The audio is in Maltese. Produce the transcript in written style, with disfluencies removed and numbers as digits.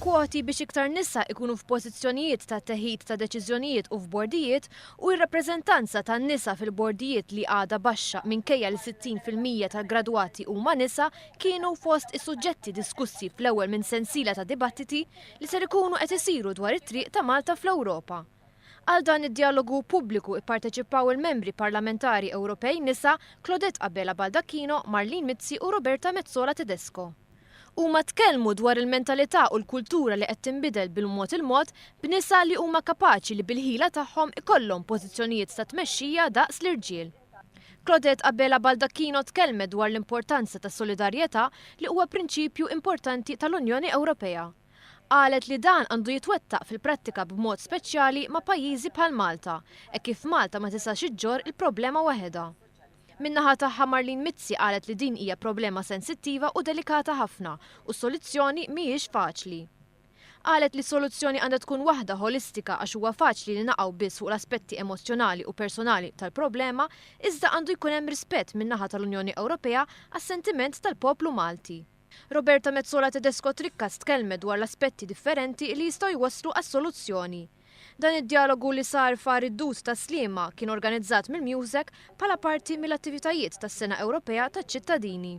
Kwoti biex iktar nisa ikunu f'pożizzjonijiet ta' teħid ta' deċiżjonijiet u f'bordijiet u r-rappreżentanza tan-nisa fil-bordijiet li għadha baxxa minkejja li 60% tal-gradwati huma nisa kienu fost is-suġġetti diskussi fl-ewwel minn sensiela ta' dibattiti li ser ikunu qed isiru dwar it-triq ta' Malta fl-Ewropa. Għal dan id-djalogu pubbliku ipparteċipaw il-membri parlamentari Ewropej nisa Claudette Abela Baldacchino, Marlene Mizzi u Roberta Metsola Tedesco. Huma tkellmu dwar il-mentalità u l-kultura li qed tinbidel bil-mod il-mod b'nisa li huma kapaċi li bil-ħila tagħhom ikollhom pożizzjonijiet ta' tmexxija daqs l-irġiel. Claudette Abela Baldacchino tkellmet dwar l-importanza tas-solidarjetà li huwa prinċipju importanti tal-Unjoni Ewropea. Qalet li dan għandu jitwettaq fil-prattika b'mod speċjali ma' pajjiżi bħal Malta, hekk kif Malta ma tistax iġġorr il-problema waħedha. Min-naħa tagħha Marlene Mizzi qalet li din hija problema sensittiva u delikata ħafna u s-soluzzjoni mhijiex faċli. Qalet li s-soluzzjoni għandha tkun waħda ħolistika għax huwa faċli li naqgħu biss fuq l-aspetti emozzjonali u personali tal-problema iżda għandu jkun hemm rispett min-naħa tal-Unjoni Ewropea għas-sentiment tal-poplu Malti. Roberta Metsola Tedesco Trickas tkellmet dwar l-aspetti differenti li jistgħu jwasslu għas-soluzzjoni. Dan id-djalogu li sar f'Għar id-Dud tas-Sliema kien organizzat mill-MUSEC bħala parti mill-attivitajiet tas-Sena Ewropea taċ-Ċittadini.